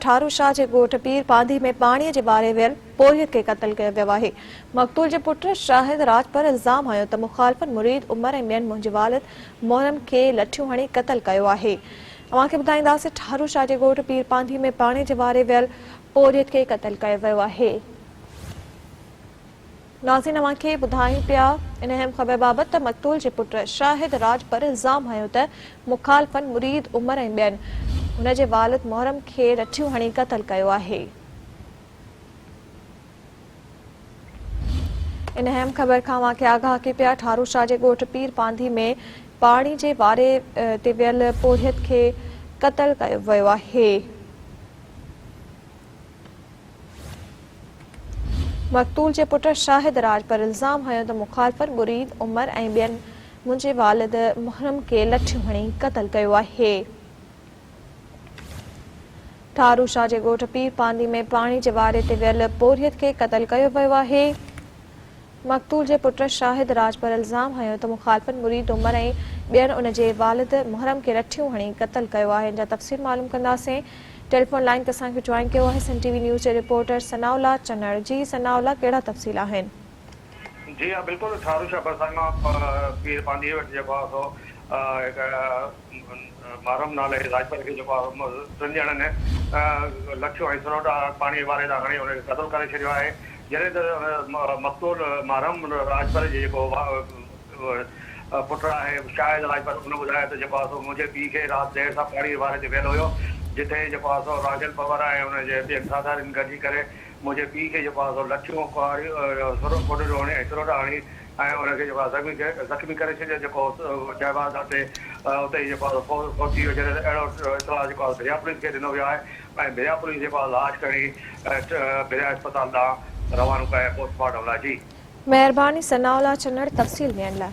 ٺارو شاهه جي ڳوٺ پير پانڌي ۾ پاڻي جي واري ويل پورهيت کي قتل ڪيو ويو آهي. مقتول جي پٽ شاهد راڄپر الزام هنيو ته مخالفن مريد عمر ۽ ٻين منهنجي والد محرم کي لٺيون هڻي قتل ڪيو آهي. اوهان کي ٻڌائينداسين ٺارو شاهه جي ڳوٺ پير پانڌي ۾ پاڻي جي واري ويل پورهيت کي قتل ڪيو ويو آهي. ناظرين اوهان کي ٻڌايون پيا ان اهم خبر بابت ته مقتول جي پٽ شاهد راڄپر الزام هنيو ته مخالفن مريد عمر ۽ ٻين هن جي والد محرم کي لٺيون هڻي قتل ڪيو آهي. ان اهم خبر کان اوهان کي آگاهه ڪيون پيا ٺارو شاهه جي ڳوٺ پير پانڌي ۾ پاڻي جي واري تي ويل پورهيت کي قتل ڪيو ويو آهي. مقتول جي پٽ شاهد راج پر الزام هنيو ته مخالفن مريد عمر ۽ ٻين منهنجي والد محرم کي لٺيون هڻي قتل ڪيو آهي. ٺارو شاهه جي ڳوٺ پير پانڌي ۾ پاڻي جي واري تي ويل پورهيت کي قتل ڪيو ويو آهي. مقتول جي پٽ شاهد راڄپر الزام هنيو ته مخالفن مريد عمر ۽ ٻين ان جي والد محرم کي لٺيون هڻي قتل ڪيو آهي ان جا تفصيل معلوم ڪنداسين ٽيليفون لائين تي اسان کي جوائن ڪيو آهي سن ٽي وي نيوز جي رپورٽر ثناء الله چنڙ جي ثناء الله ڪهڙا تفصيل آهن. جي ها بلڪل ٺارو شاهه ڀرسان کان پير پانڌيء وٽ جيڪو آهي سو هڪ محرم نالي راڄپر کي جيڪو آهي ٽن ڄڻن لٺيون ۽ سروٽا پاڻيء واري تان هڻي ان کي قتل ڪري ڇڏيو آهي جڏهن ته مقتول محرم راڄپر جي جيڪو پٽ آهي شاهد راڄپر ان ٻڌايو ته جيڪو آهي سو منهنجي پيء کي رات دير سان پاڻيء واري تي ويل هيو جتي جيڪو آهي سو راجل پنور ۽ ان جي ٻين ساٿارين گڏجي ڪري منهنجي پيء کي جيڪو آهي سو لٺيون ڪهاڙيون ڪوڏريون هڻي ۽ سروٽا هڻي ۽ ان کي جيڪو آهي زخمي زخمي ڪري ڇڏيو جيڪو جاء واردات تي اتي ئي جيڪو آهي فوت ٿي ويو جڏهن ته اهڙو اطلاع جيڪو آهي ڀريا پوليس کي ڏنو ويو آهي ۽ ڀريا پوليس جيڪو آهي لاش کڻي ڀريا اسپتال ڏانهن روانو ڪيو پوسٽ مارٽم لاء جي. مهرباني ثناء الله چنڙ تفصيل ڏيڻ لاء.